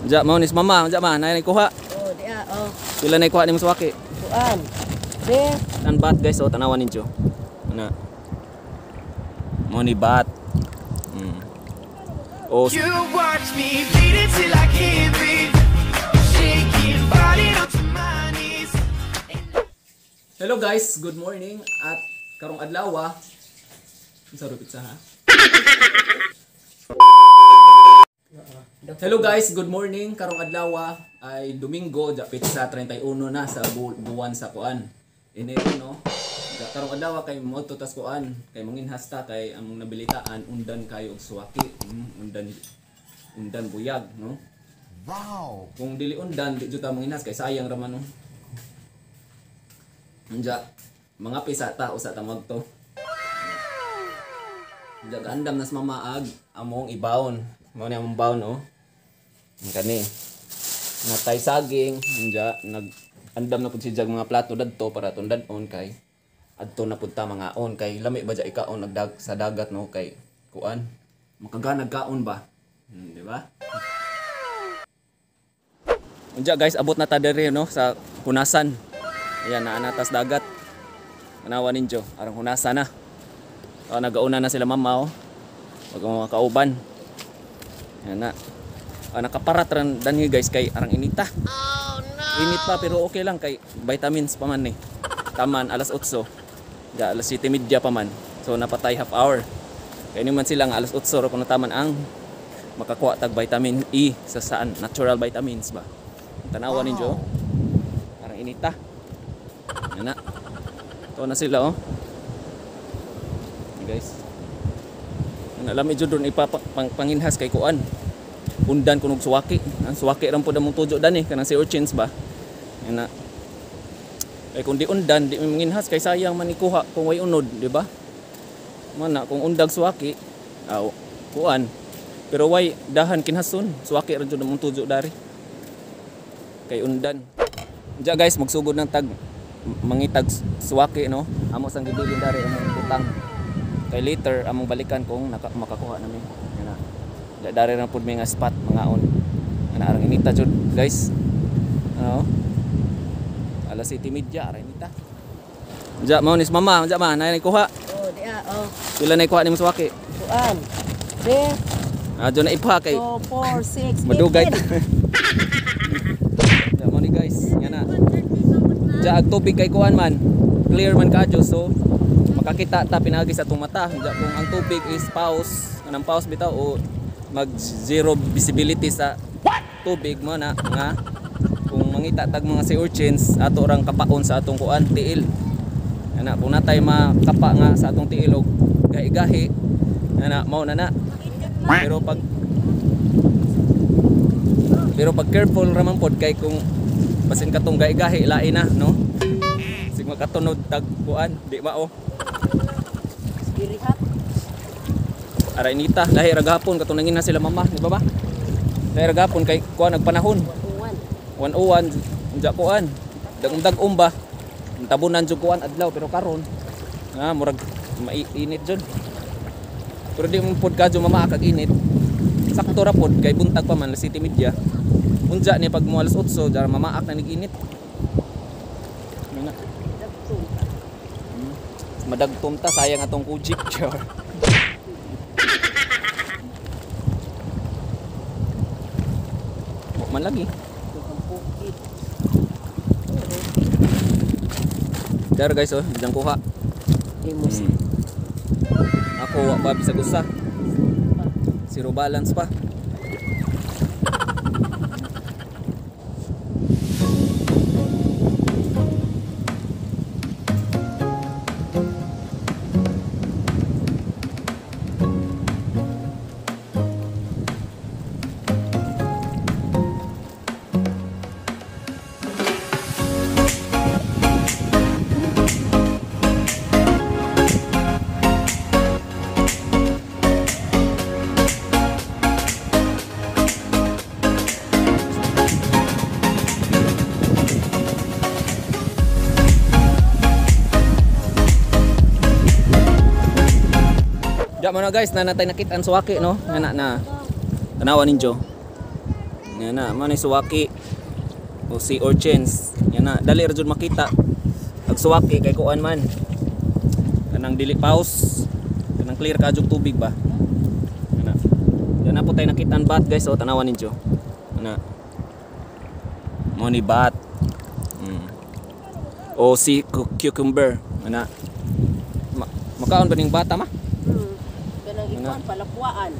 Diya mao ni mama, diya ma, nay kuha. Oh, diya, oh. Pila nay kuha nimo suwaki? Kuan. Be, Ang bat guys, oh, tanawan ninyo. Ana. Mo ni bat. Oh, You watch me bleed it till I can't breathe. Shaking, falling onto my knees. Hello guys, good morning at karong adlaw. Unsa ro pizza ha? Hello guys, good morning. Karong adlaw ay Domingo, ja pizza 31 na sa buwan sa kuan. Enero no. Ja karong adlaw kay moadto tas kuan, kay manginhas ta kay among nabilitaan undan kayo og suwaki, undan undan buyag no. Wow! Kung dili undan, di jud ta manginhas kay sayang ra man no. Unja, mga pisa ta usa ta magto. Unja gaandam nas mama ag among ibawon. Mao ni among bawon oh. Ang kani. Natay saging, unja nag andam na pud si Jag mga plato dadto para atong dad-on kay adto na pud ta mangaon kay lami ba ja ikaon nagdag sa dagat no kay kuan. Makaganag kaon ba? Di ba? Unja guys, abot na ta diri no sa Hunasan. Ayan, naa na tas dagat. Tanawa ninyo, arang hunasan na. Oh, nagauna na sila mama oh. Wag mga kauban. Ayan na. Ah, nakaparat ran danhi guys kay arang inita. Oh, no. Init pa pero okay lang kay vitamins pa man eh. Taman alas 8. Ja, alas 7:30 pa man. So napatay half hour. Kay ni man sila nga alas 8 ra kuno taman ang makakuha tag vitamin E sa saan natural vitamins ba. Tanawa ninyo. Arang inita. Ayan na. Ito na sila oh. Guys. Ang alam medyo doon ipapanginhas kay kuan. Undan kunog suwaki. Ang suwaki ran pud among tujo dan eh kanang sea urchins ba. Ayan na. Kay kung di undan di manginhas kay sayang man ikuha kung way unod, di ba? Mana kung undag suwaki aw kuan. Pero way dahan kinhason, suwaki ra jud among tujo dari. Kay undan. Diya guys, magsugod ng tag mangitag suwaki no. Amo sang gibilin dari among butang. Kay later among balikan kung makakuha nami. Yan na. Diya dari ra pud mi nga spot mangaon. Ana arang inita jud guys. Ano? Alas 7:30 arang inita. Diya mao ni mama, diya ma nay kuha. Oh, diya, oh. Pila nay kuha nimo suwaki? Kuan. Be, Ah, do na ipha kay 2, 4, 6, madugay. 18. Diya mao ni guys, yan na. Diya ag tubig kay kuan man. Clear man kadyo so makakita ta pinaagi sa atong mata. Diya kung ang tubig is paus, kanang paus bitaw o mag zero visibility sa tubig mo na nga kung mangita tag mga sea urchins ato orang kapaon sa atong kuan tiil. Ana kung natay makapa nga sa atong tiil og gahi-gahi ana mao na na. Pero pag careful ra man pod kay kung basin katong gahi-gahi lain na no. Sig makatunod tag kuan di mao. Girihat. Aray nita, lahi ra gahapon katong nangin na sila mama, di ba ba? Lahi ra gahapon kay kuan nagpanahon. Uwan. 101 unja kuan. Dagom-dagom ba? Tabunan jud kuan adlaw pero karon nga murag maiinit jud. Pero di mo pod kadyo mama kag init. Sakto ra pod kay buntag pa man alas 7:30. Unja ni pag mo alas 8 dara mamaak na nig-init. Ano na? Dagtom. Madagtom ta sayang atong kujik char. Wa man lagi. Ang bukid. Dar guys oh, diyan kuha. Himos. Ako wa pa bisag usa. Zero balance pa. Diya mo na guys, na natay nakit ang suwaki no. Nga na na. Tanawa ninyo. Yan na, mao ni suwaki o sea urchins. Yan na, dali ra jud makita. Ag suwaki kay kuan man. Kanang dili paus. Kanang clear ka jud tubig ba. Yan na. Yan na po tayo nakita ang bat, guys, oh, tanawan ninyo. Yan na. Mao ni bat. O sea cucumber. Yan na. Makaon ba ning bata ma? Kanang ikuan palapwaan.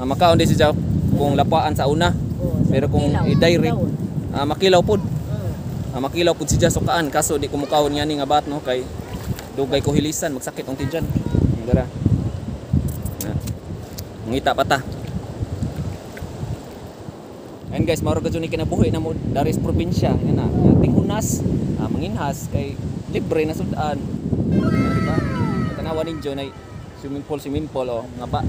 Ah, makaon din si Jack kung lapaan sa una. Oh, sa Pero kung makilaw, i-direct, makilaw. ah, makilaw pod. Ah, makilaw pod si Jack sukaan kaso di ko mukaon nga ni nga bat no kay dugay ko hilisan magsakit ang tiyan. Dara. Na. Mangita pa ta. Ayun guys, mao ra gud ni kinabuhi na mo dari sa probinsya. Yan na. Ating hunas, ah, manginhas kay libre na sudan. Di ba? Tanawan ninyo na swimming pool oh, nga ba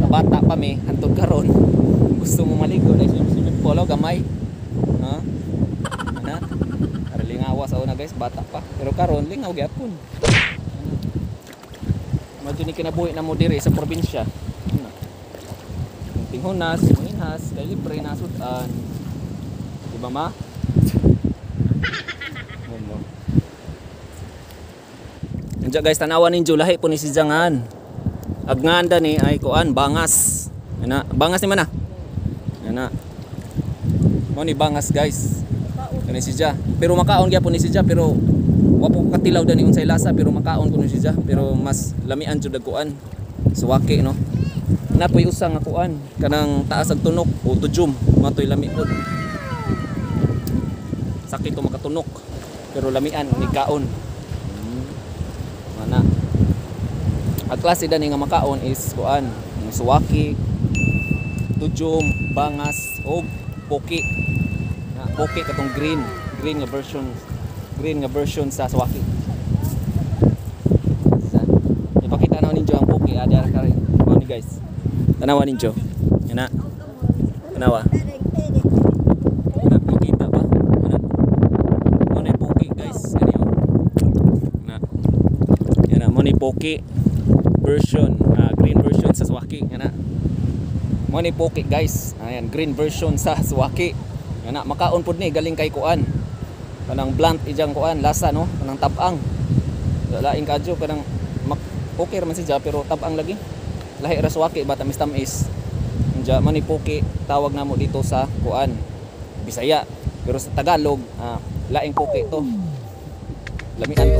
sa bata pa mi hantod karon. Kung gusto mo maligo na swimming pool oh, gamay. Ha? Ana. Ara lingawa sa una guys, bata pa. Pero karon lingaw gyapon. Medyo ni kinabuhi na mo diri sa probinsya. Ana. Tinghunas, manginhas, kay libre na sudan. Di ba ma? Mo. Andiyan guys, tanawan ninyo lahi po ni si Jangan. Agnganda ni ay kuan bangas. Ana, bangas ni mana? Ana. Mo ni bangas guys. Kani si Ja. Pero makaon gyapon ni si Ja pero wa po ko katilaw dani unsay lasa pero makaon ko ni si Ja pero mas lamian jud ag kuan. Suwaki no. Napoy usa nga kuan kanang taas ag tunok o tujum matoy lami pod. Sakit to makatunok pero lamian ni kaon. Mana. Ang klase dani nga makaon is kuan, ang suwaki, tujum, bangas og poki. Na poki katong green, green nga version sa suwaki. Sa ipakita na ninyo ang poki ah, diara ka rin. Mao ni guys. Tanawa ninyo. Yan na. Tanawa. Na, makita ba? Ana. Mao ni poki guys. Kani oh. Na. Yan na, mao ni poki version, ah, green version sa Swaki. Yan na. Mao ni poki guys. Ayan, green version sa Swaki. Yan na, makaon pud ni galing kay kuan. Kanang blunt ijang kuan, lasa no, kanang tabang. Lain kadyo kanang okay ra man siya pero tabang lagi. Lahi ra Swaki ba tamis tamis. Anja man ni poki tawag namo dito sa kuan. Bisaya. Pero sa Tagalog, ah, laing poki to. Lamian to.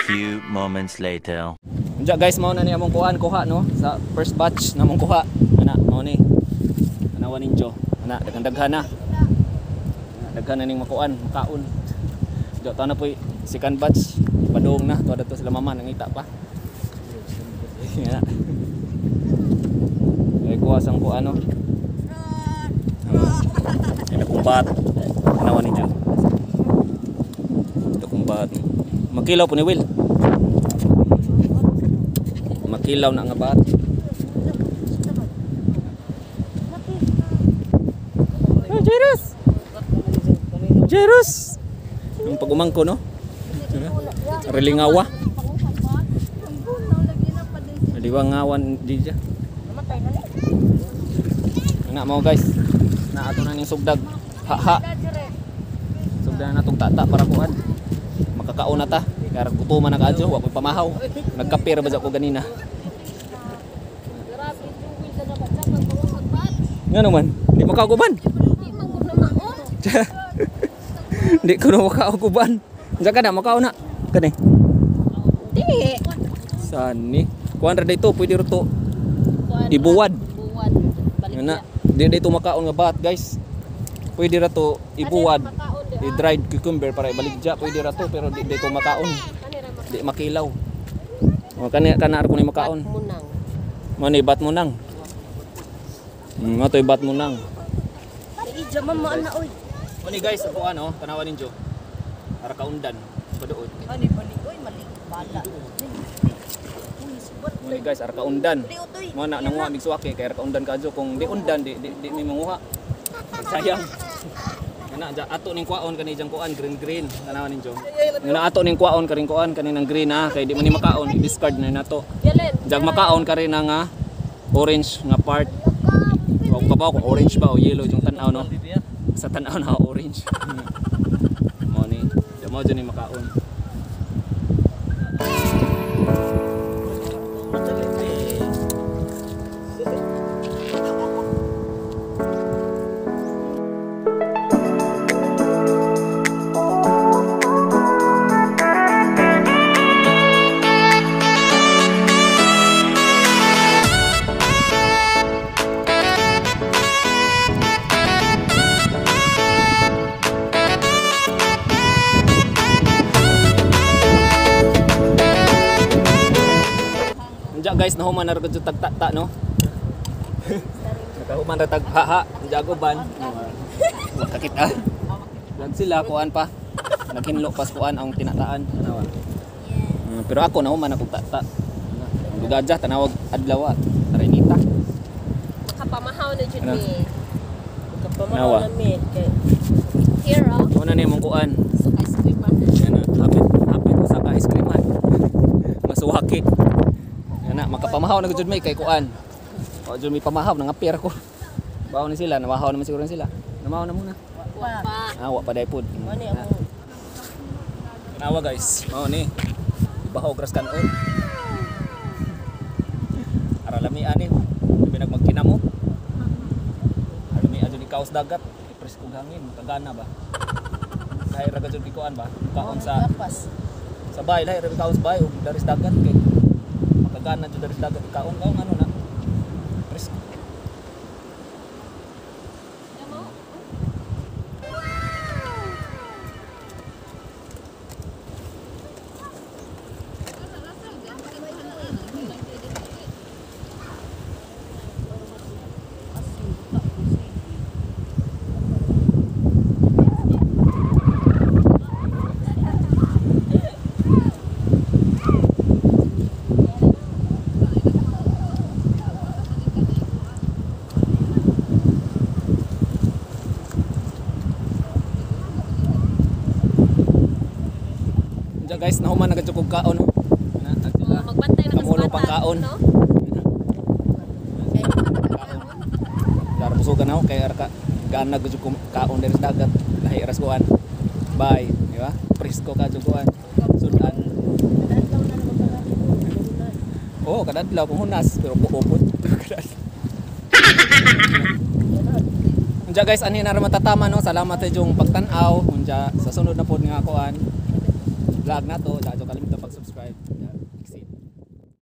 Few moments later. Unja guys, mao na ni among kuan kuha no sa first batch na among kuha. Ana, mao ni. Tanawan ninyo. Ana, daghan daghan na. Ana, daghan na ning makuan, makaon. Unja ta na poy second batch padung na tuwa dato sila mama nangita pa. Ana. Ay kuha sang kuan no. Ay nakumbat. Tanawan ninyo. Nakumbat. Makilaw po ni Will. Makilaw na nga bat. Oh, Jairus! Jairus! Yung pagumangko, no? Relingawa. Liwangawan di siya. Ana mo guys. Na ato na ning sugdag. Ha ha. Sugdan na natong tata para kuan. Makakaon na ta. Kaya gutuman na kaadyo, wa ko'y pamahaw. Nagkape ra ba ko ganina. Nga naman, di makauguban. Di ko na makauguban. Diyan ka na, makaon na. Kani. Di. Sani. Kuan ra dito, pwede ra to. Ibuwad. Buwad. Balik Nga na. Di dito makaon nga bat, guys. Pwede ra to ibuwad. I-dried cucumber para ibaligya. Pwede ra to, pero di dito makaon. Di makilaw. O kani kana ko ni makaon. Munang. Mo ni bat mo nang. Mo to'y bat mo nang. Ija mama ana oy. Mo ni guys, ako ano, tanawan ninyo. Para kaundan paduod. Ani balik oy mali bala. Mo ni guys, ara kaundan. Mo na nanguha mig suwaki kay ara kaundan kadyo kung di undan di mi manguha. Sayang. Kana ja ato ning kuwaon kani jang kuan green green tanawan ninyo. Nga ato ning kuwaon karing kuan kani nang green ah kay di man ni makaon i-discard na nato. Yalen. Jag makaon kari na nga orange nga part. O ko kung orange ba o yellow yung tan-aw, no. Sa tan-aw na orange. Mo ni. Di mo dyan ni makaon. Unja guys, nahuman na ra gud tagta-ta, no. Nakahuman ra tag haha, unja ban. Makakita. Lag sila kuan pa. Naghinlo pas kuan ang tinataan. Tanawa. Pero ako nahuman ako tata. Ang dugadja tanawag adlaw Arenita. Makapamahaw na jud Ano? mi. Nawa. Makapamahaw na mi kay here oh. Una ni mong kuan. So ice cream ah. Yan na, hapit hapit usa ka ice cream man. Masuwaki. Yan na, makapamahaw na gud may kay kuan. O jud may pamahaw nangapir ako. Bawo ni sila, namahaw naman siguro ni sila. Namahaw na muna. Wa pa. Ah, wa pa dai pod. Mo ni ang Tanawa guys, mao ni. Ibahaw gras kanon. Aralami ani, labi nag magkinamo. Aralami adyo ni kaos dagat, presko hangin, makagana ba. Lahi ra gajud gikuan ba? Kaon sa gapas. sa bay, lahi ra kaon sa bay ug daris dagat kay makagana jud daris dagat kaon kaon ano na. Presko. Unja guys, nahuman na gajud kog kaon. No? Na, at sila. Oh, magbantay na Kamulo ka sa pang bata, kaon. no? Lara busugan ako kay ara ka gana gud ko kaon diri sa dagat. Lahi ras kuan. Bye, di ba? Presko ka jud kuan. Sudan. Oh, kadadlaw kung hunas pero kuupot. Kadadlaw. Unja guys, ani na ra matatama, no. Salamat sa inyong pagtan-aw. Unja sa sunod na pod nga kuan. Vlog na to, dadyo kalimtan